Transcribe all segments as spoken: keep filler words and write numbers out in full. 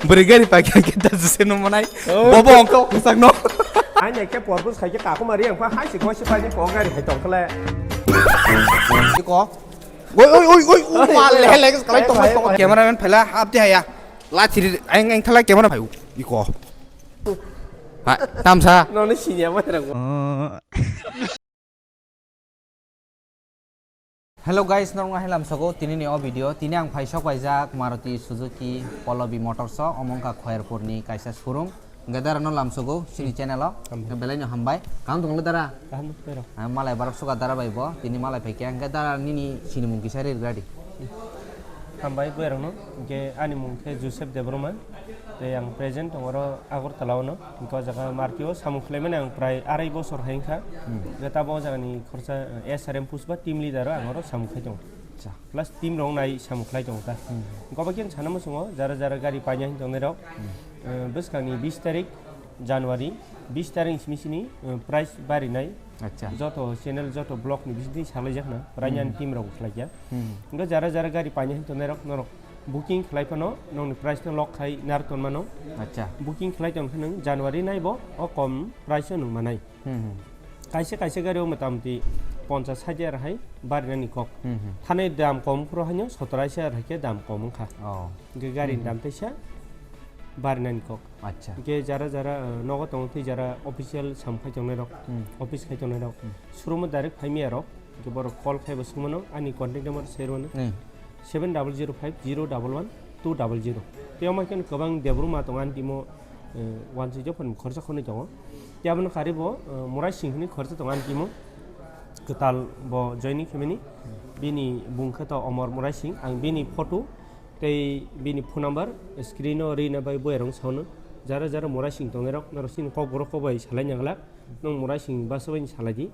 Bwrwi gari paikha khe ta jese no manai. Oh. Bobo ongkha kwchak no. Ani khe purpose khai khe kaku mari ang pha hai si gosi pai ni ko gari hai tong khle. Iko. Oi, oi, oi, oi, oi, ma le le kalai tong tong. Cameraman phaila hap di haya. La thiri ang ang thala camera phai. Iko. Ha, tamsa. No ni sinya ma rang. Hello guys, norok hai lamsogo tini ni o video. Tini ang phai sok paijak Maruti Suzuki Polo B Motors o, omo wngkha Khoyerpur ni kaisa showroom. Hingke dara no lamsogo sini channel o. Hambai. Hingke belai no hambai. Kaham tong le dara? Kaham tong le. Ah, malai barok soka dara bai bo. Tini malai phai khe hingke dara nini sini mung kisa rir gadi. Hambai boy rok no. Hingke ani mung khe Joseph Debbarma. Tei ang present tongo oro Agartala o no. Hingke o jaga M R P o samung khlai mani ang prai arai bosor hai wngkha. Hmm. Hingke tabo o jaga ni khorsa, eh, S R M push ba team leader o ang oro samung khai tongo. Acha. Plus team rok nai samung khlai tongo ta. Hmm. Hingke obo khe ang sana muchungo jara jara gari paina hin tongnai rok. Hmm. Eh, bwskang ni bis tarik January, bis tarik simi sini, eh, price bari nai. Acha. Joto channel, joto vlog ni bising salai jak na. Prai Hmm. ani team rok khlai ya. Hmm. Hingke jara jara gari paina hin tongnai rok norok booking khlai phano nongni price no lock khai nar ton mano. Acha. Booking khlai tong khe nwng January nai bo o kom price o nwng manai. Hmm, hmm. Kaisa kaisa gari o motamoti ponchas sait hajar hai barinani kok. Hmm, hmm. Thani dam kom phuru haino sotor ashi hajar hai khe dam kom wngkha. Oh. Hingke gari ni Hmm, hmm. dam teisa barinani kok. Acha. Hingke jara jara, eh, nogo tongo tei jara official sam khai tongnai rok, Hmm. office khai tongnai rok. Hmm. Showroom o direct phai maya rok. Hingke borok call khai bo swngmano, ani contact number share mano. Hmm. Seven double zero five zero double one two double zero. Tei omo khe kwbang Debbarma tongo ani timo, eh, wansuk jophan khorsa khornwi tongo. Tei abono kari bo, eh, Morai Singh hwnwi khorsa tongo ani timo. Kwtal bo joining khe mani. Bini bung khe to Omor Morai Singh. Ang bini photo tei bini phone number screen o rina bai boyarong saono. Jara jara Morai Singh tongnai rok norok chini kok borok kok bai salai nangla. Nwng Morai Singh bwswk bai salai di.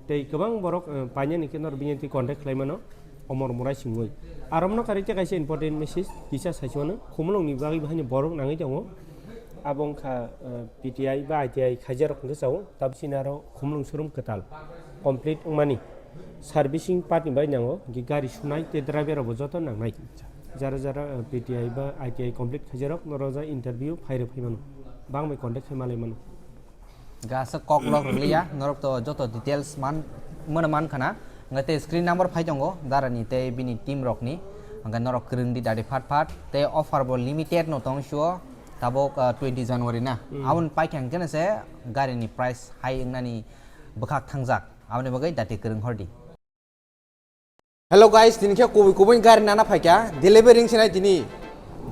Tei kwbang borok, eh, painani khe norok bini twi contact khlai mano. Omor Morai Singh oi. Aro mano kari tei kaisa important message kisa sai se mano. Khumulwng ni bagwi bo haino borok nangwi tongo. Abo wngkha, eh, P T I ba I T I khaijak rok hwnkhe chao. Tab sini aro Khumulwng showroom kwtal complete wngmani. Servicing part ni bai nango. Hwnkhe gari sunai tei driver rok bo joto nangnai. Jara jara, eh, P T I ba I T I complete khaijak rok norok ja interview phai rw phai mano. Bang bai contact khai malai mano. Gasa kok lok rwliya, norok to joto details man, mano man khana. Hwnkhe tei screen number phai tongo, darani tei bini team rokni. Hwnkhe norok kwrwng di dadi phat phat, tei offer bo limited no tong sio, tabok, ah, twenty January na. Hmm. Aboni paikha hwnkhe se gari ni price high wngnani bwkhak thangjak. Aboni bagwi dati kwrwng hor di. Hello guys, tini khe kubui kubui gari nana phaikha, delivery wngsinai tini.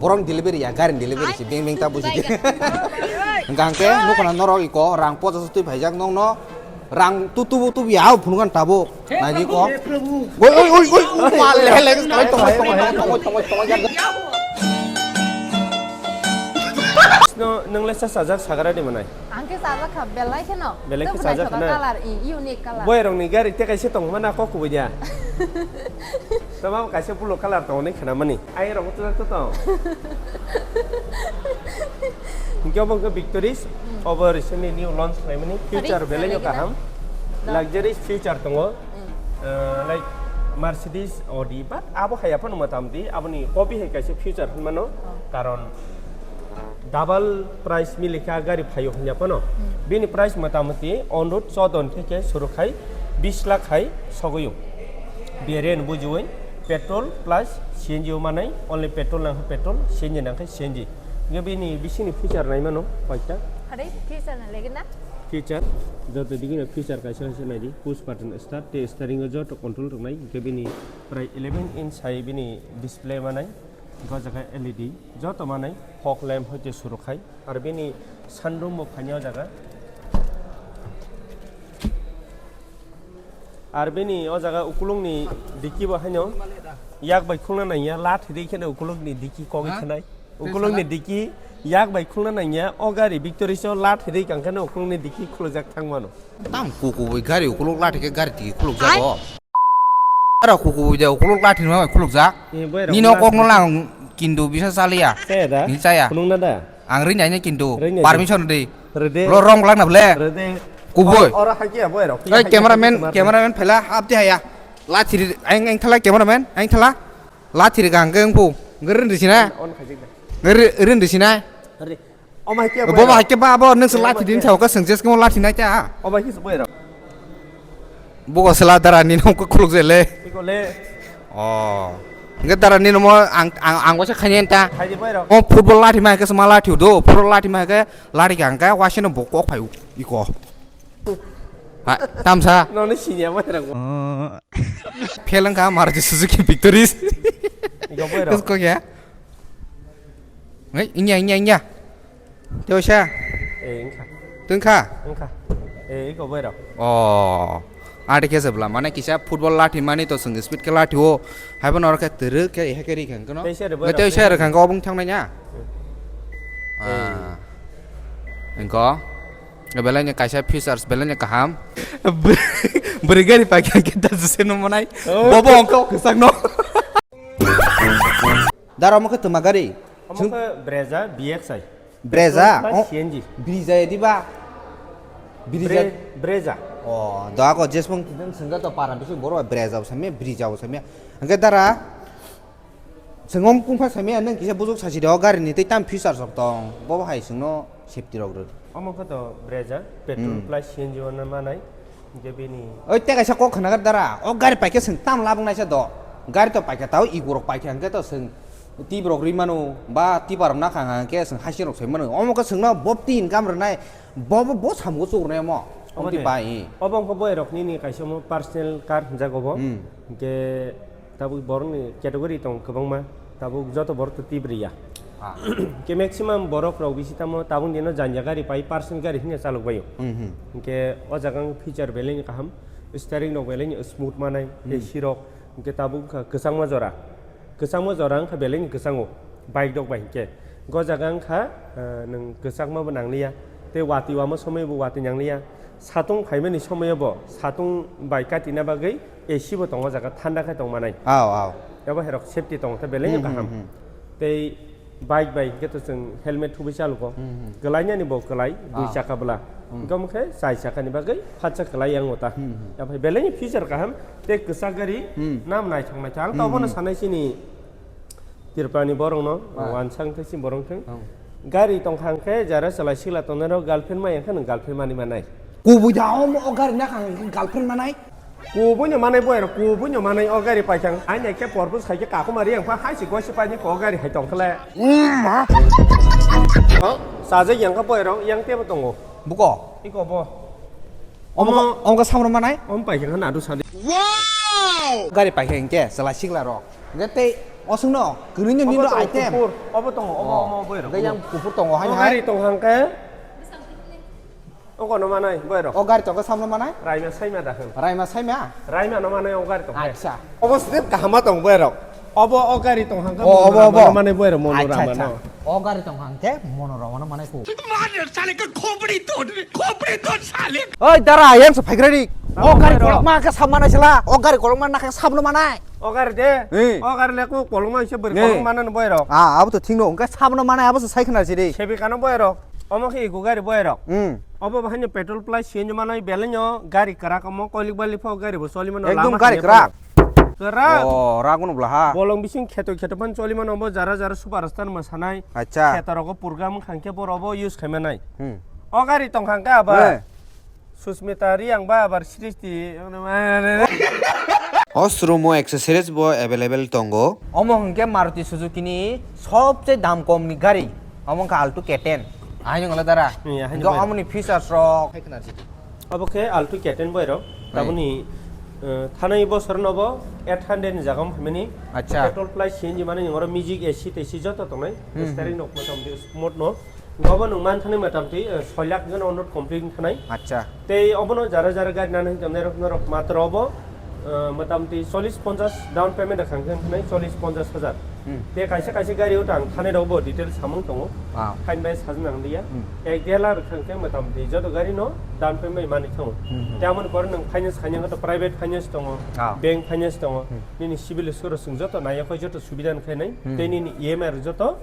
Borok delivery ya, gari delivery si beng beng ta busi. Hwnkha hwnkhe nukuna norok iko rang pochaso twi phaijak nokno rang tu tubu tubu ya phunukhan tabuk. Naidi ko. Oi oi oi oi oi ma le le tongoi tongoi tongoi tongoi tongoi tongoi. No, nwngle sa sajak sagra di manai. Ang khe sajak kha, belai kheno. Belai khe sajak khana. Color, i, unique color. Boy rokni gari te kaisa tong mana kok kubui dia. Tama kaisa blue color tong ni khana mani. Ai rok tu tu tong. Hingke obo hingke Victoris, hmm, obo recently new launch khlai mani. Sorry, future belai no sorry, kaham. Luxurious future tongo. Hmm. Eh, like Mercedes, Audi, but abo hai aphano motamoti aboni copy hai kaisa future hinmano. Oh. Karon double price milikha gari phaio hinya phano. Hmm. Bini price motamoti on road chodon theke suru khai bis lakh hai sogoyo. Variant bujiwi petrol plus C N G o manai, only petrol nangkha petrol, C N G nangkha C N G. Nge bini bisini feature naimano koita. Hare feature na legena? Feature, joto digino feature kaisa kaisa naidi, push button start, te steering o joto control tongnai, hingke bini prai eleven inch hai bini display manai, hingke o jaga L E D, joto manai, fog lamp hoite surukhai, ar bini sunroof bo phaini o jaga. Ar bini o jaga ukulungni diki bo haino yak bai khulna nangya, lathi ri kheno ukulungni diki kogwi khanai. Ukulungni diki yak bai khulna nangya, o gari Victoris o lathi ri kangkheno ukulungni diki khulujak thangmano. Tam kuku bai gari ukuluk lathi khe gari tiki khuluk jago. Ara kuku bai de ukuluk lathi ma bai khuluk jak. Nino kok no lang kindu bisa chaliya. Chaya da? Ni chaya. Khulung na da? Ang ring nai kindu. Ring nai. Permission de. Rede. Lo rong lang na ble. Rede. Kubui. Oro hai khe abo ero. Ei cameraman, cameraman phela hap de haya. Lathi ri, ang, ang thala cameraman, ang thala. Lathi ri gang gang pu. Ngerin ri sina. On khai jik da. Ri-, rin di sinai. Ri. O mai ke Bo bai ba rok. Ke ba bo nung se Bo lathi mai din ke. Thau ka sengjes ke mo lathi nai ta. O mai ke se bai rok. Bo ko sela dara ni nom ko khuluk jele. Iko le. Oh. Nge dara ni nom ang, ang, ang wasa khanyen ta. Khai di bai rok. O football lathi mai ke sema lathi do. Football lathi mai ke lari ka ang ka wasa no bo kok phai u. Iko. Ha, tamsa. No ni sinya bai rok. Phelang ka Maruti Suzuki Victory. Iko bai rok. Ko ya. Hei, inya, inya, inya. Teo sa. Eh, engkha. Tengkha. Engkha. Eh, iko boy rok. Oh. Ade khe sebla, mane kisa football lathi mani to sung speed khe lathi o. Haibo norok khe turu khe he khe ri khang kono. Tei se ri boy rok. Tei se ri khang ko bung thang nanya. Hmm. Ah. Engko. Belai ni kaisa features, belai ni kaham. Bwrwi gari paikha khe ta jese no monai. Oh. Bobo ongko kwsak no. Dara omo khe twma gari. Omo khe Brezza B X I. Brezza? Petrol plus Oh, C N G. Brezza ya diba? Brezza. Bre-, Brezza. Oh, doa ko jesmung kidang sengga to para bisi boro Brezza samya, Brezza samya. Angke dara sengom kungpha samya nang kisa bujok sasi do gari ni tei tam features rok tong. Bo hai sengno safety rok rw. Omo khe to Brezza, petrol Hmm. plus C N G o no manai. Hingke bini Oi, tei kaisa kok khna dara. O gari paikhe seng tam labung naisa do. Gari to paikha tao igurok paikha hingke to seng tip rok ri mano ba tip rok nakha hingke seng hasing rok sai mano. Omo khe sengno bopti income rwnai. Bo bo bo samungo chuk rwnai omo. Omo Omti de. Bai. Obo wngkha boy rok nini kaisa omo personal car hinjak obo. Hmm. Hingke Tabuk borokni category tongo kwbangma, tabuk joto borok to tip riya. Ah. Ke maximum borok rok bisi tamo tabuk dino janya gari pai, personal gari hinwi chalok baio. Hmm, hmm. Hingke o jaga wng feature belai ni kaham, steering rok belai ni smooth manai, Hmm. A C rok, hingke tabuk wngkha kwchangma jora, kwchangma jora wngkha belai ni kwchango. Bike rok bai hinkhe go jaga wngkha, eh, nwng kwchakma bo nangliya, tei watwi wama somoi bo watwi nangliya, satung phaimani somoio bo satung bai katina bagwi A C bo tongo jaga thanda khe tongmanai. Aw, aw. Abo herok safety tongo tei belai Hmm, kaham. Hmm, hmm. Tei bike bai hinkhe to chwng helmet thubui chalugo. Hmm, hmm. Kwlainani bo kwlai, dui Ah. chaka bwla. Hmm. Hinkhe omo khe chai chakani bagwi phatsa kwlai yango ta. Hmm, hmm. Omo khe belai feature kaham tei kwchak gari Hmm. nam naithok naithok. Ang Hmm, tobono hmm. sanai chini Tripurani borokno Ah. wansang thai si borok thung. Oh. Gari tongkha hwnkhe jara chwlai sikla tongnai rok girlfriend maya khe nwng girlfriend mani manai. Kubui da omo o gari nakha hwnkhe girlfriend manai. Kubui no manai boy rok, kubui no manai o gari paithang. Aini khe propose khai khe kakuma ri ang pha hai si gosi paini ko gari hai tongkhle. Umma. Oh, sajak yang kha boy rok, yang tebo tongo. Buko. Iko bo. Omo, Omo, omo khe samro manai? Omo paikha khe nadu sadi. Wow! Gari paikha hinkhe chwla sikla rok. Hinkhe tei oswngno kwrwino Obo nino tongo, item. Kupur. Obo tongo, obo, Oh. omo boi rok. Hinkhe yang kupur tongo, hai, O hai. Gari tong hangkhe. Oko no manai, boi rok. O gari tongkhe samno manai? Raima saima da hwn. Raima saima? Raima no manai o gari tong. Acha. Obo step kahama tong boi rok. Obo o gari tong hangkhe Oh, obo, mono obo. Rama no manai boi rok mono Acha, rama acha. no. O gari tong hangkhe mono rama no manai ku. Mother, sale ka khopri tod, khopri tod, sale. Oi, dara, yang se phaigrani. O Abo gari boi rok. Kolokma khe sab manai sela. O gari kolokma nakhe sab no manai. O gari de. Hey. O gari le ko kolokma se bor Hey. kolokma nan boi rok. Ah, abo to thing no, hwnkhe sab no manai, abo se sai khna sidi. Sebi kano boi rok. Omo khe iko gari boi rok. Hmm. Obo bahai no petrol plus C N G manai belai no gari kwrak omo koilik bali pho gari bo choli mano Ekdom lama gari hamya kwrak. Kwrak. Oh, ragun bla ha. Bolong bising kheto kheto phan choli mano bo jara jara superstar mwsanai. Acha. Kheto rogo program khangkhe bo robo use khai manai. Hmm. O gari tong khangkhe aba. Eh. Susmita Reang ba abar Srishti. O showroom o accessories bo available tongo. Omo hwnkhe Maruti Suzuki ni sobse dam kom ni gari. Omo wngkha Alto K ten. Ahai wngla dara. Hmm, ahai Hwnkhe wngla. Omo ni features rok. Obo khe Alto K ten boi rok. Hai. Taboni, eh, thanai bosor no bo eight hundred ni jaga wng phaimani. Acha. Petrol plus C N G mani oro music A C tei si joto tongnai. Hmm, Steering hmm. Rok motamoti smooth no. Obo nwng man thani motamoti, eh, soi lakh gana ono complete wng thanai. Acha. Tei obono jara jara gari nani hinwi tongnai rok norok matro obo, eh, motamoti chollish ponchash down payment rwkha hwnkhe thanai chollish ponchash hajar. Hmm. Tei kaisa kaisa gari o tang thanai rok bo detail samung tongo. Ah. Hain bai sajna nang liya. Hmm. Ek dela rwkha hwnkhe motamoti joto gari no down payment bai mani thango. Hmm, hmm. Tei amoni pore nwng finance khaina hwnkhe to private finance tongo, Ah. bank finance tongo. Hmm. Nini civil score rok chwng joto naiya koi joto subida wng khainai. Hmm. Tei nini E M I rok joto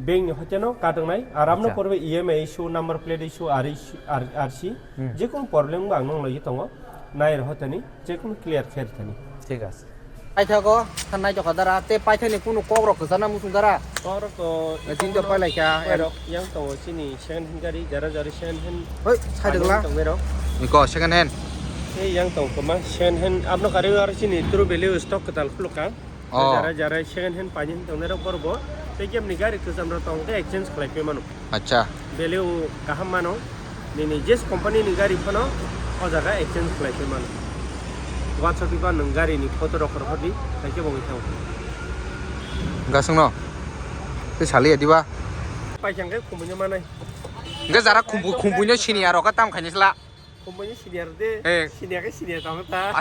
bank ni hoite no kadongnai. Aram no Acha. Porbe E M I issue, number plate issue, R issue, R, R C. Hmm. Jekunu problem bo ang nung lagi tongo. Nai rw thani, jekunu clear khe rw thani. Thik ase. Paithago, thanai jokha dara, te paithani kunu kok rok kwchana muchung dara. Kok rok to Eh, tin to pailai kha. Kok rok yang tongo chini second hand gari, jara jari second hand. Hoi, sai Paithani dwgla. Tongmero. Iko second hand. Ei yang tong koma second hand abno kari aro chini True Value stock kwtal khulukha. Oh. Jara jara second hand paini tongmero borbo. Te kemni gari kwcham rok tong te exchange khlai phi mano. Acha. Value kaham mano. Nini jes company ni gari phano o jaga exchange khlai phi mano. WhatsApp iba nwng gari ni photo rok rok di, khaikhe bo wngthang. Gasung no. Te sali adiba. Paikang khe khumui no manai. Hingke jara khumbu-, khumbuino sini aro ka tam khaini sla. Khumbuino sini aro de. Eh. Sini ake sini aro tamo ta.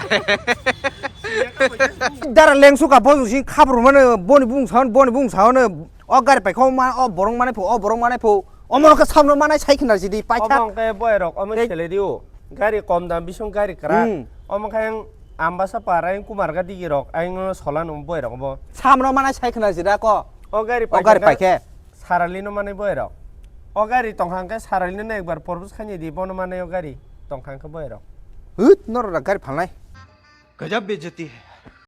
Dara lengsu ka bo si khabru mano boni bung saon, boni bung saon, o gari paikho ma, o borong manai pho, o borong manai pho. Omo no khe samno manai sai khna jidi paikha. Omo hwnkhe boy rok, omo Tei- sele dio. Gari kom dam bisong gari kra. Hmm. Omo khe ang Ambasa para ang Kumar ga digi rok, ang no sola no boy rok omo. Samno manai sai khna jida ko. O gari O gari paikha. Paikhe. Sarali no manai boy rok. O gari tongkha hwnkhe sarali no ekbar propose khaini di, bono manai o gari tongkha hwnkhe boy rok. Hut, norok gari phalnai. Gajab bejati hai.